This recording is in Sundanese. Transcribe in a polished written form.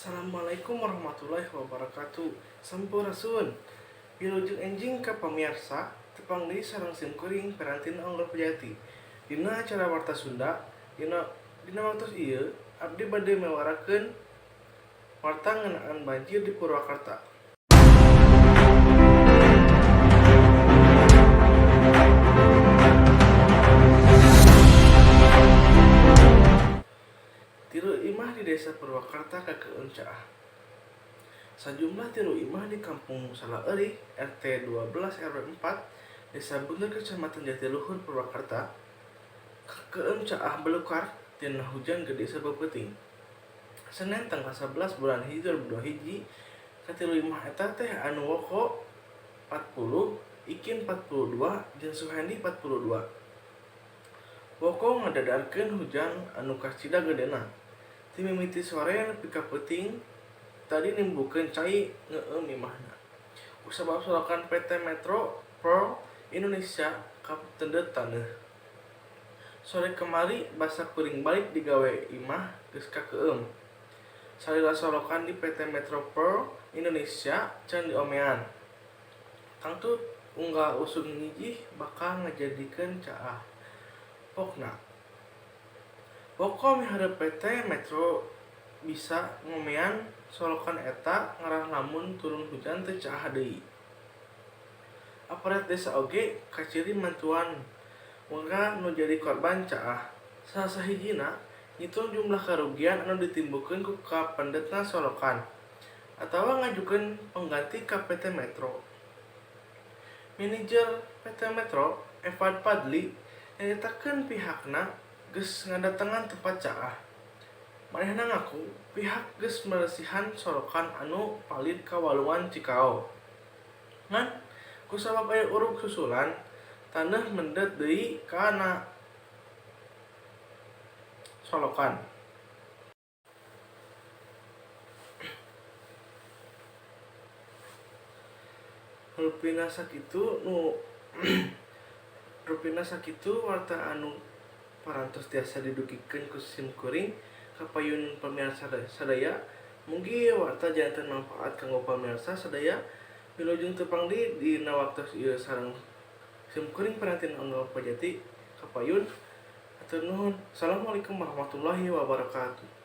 Assalamualaikum warahmatullahi wabarakatuh. Sampurasun. Wilujeng enjing ka pamiarsa tepang deui sareng sim kuring Perantina Onggo Pejati. Dina acara Warta Sunda, dina dina waktos ieu abdi bade mewarakeun warta ngeunaan banjir di Purwakarta. Tilu imah di Desa Purwakarta kakeun caah. Sajumlah tilu imah di Kampung Salaeurih, RT 12 RW 4, Desa Bunder, Kecamatan Jatiluhur, Purwakarta, kakeun caah belukar tina hujan gede sapeuting. Senen tanggal 11 bulan hiji 2021, katilu imah eta teh anu Woko 40, Ikin 42, jeung Suhendi 42. Woko ngadadarkeun hujan anu kacida gedena. Ti mimiti sore nepi ka peuting tadi nimbulkeun cai ngeueum imahna. Kusabab solokan PT Metro Pearl Indonesia kapendet taneuh. Sore kamari basa kuring balik digawe imah geus kakeum. Salila solokan di PT Metro Pearl Indonesia can diomean. Tangtu unggal usum ngijih bakal ngajadikeun caah. Pokna. Woko miharep PT Metro bisa ngomean solokan eta ngarah lamun turun hujan teu caah deui. Aparat desa oge kaciri mantuan warga nu jadi korban caah. Salah sahijina ngitung jumlah karugian anu ditimbulkeun ku kapendetna solokan atawa ngajukeun pengganti ka PT Metro. Manajer PT Metro, Evan Fadli, nyaritakeun pihakna geus ngadatangan tempat caah. Manehna ngaku pihak geus meresihan solokan anu palid ka Walungan Cikao. Ngan kusabab aya urug susulan, taneuh mendet deui kana solokan. Rupina sakitu nu rupina sakitu warta anu parantos tiasa didugikeun ku sim kuring ka payun pamirsa sadaya. Mugi warta janten manfaat kanggo pamirsa sadaya. Wilujeng tepang deui dina waktos ieu sareng sim kuring Perantina Onggo Pejati ka payun. Hatur nuhun. Assalamualaikum warahmatullahi wabarakatuh.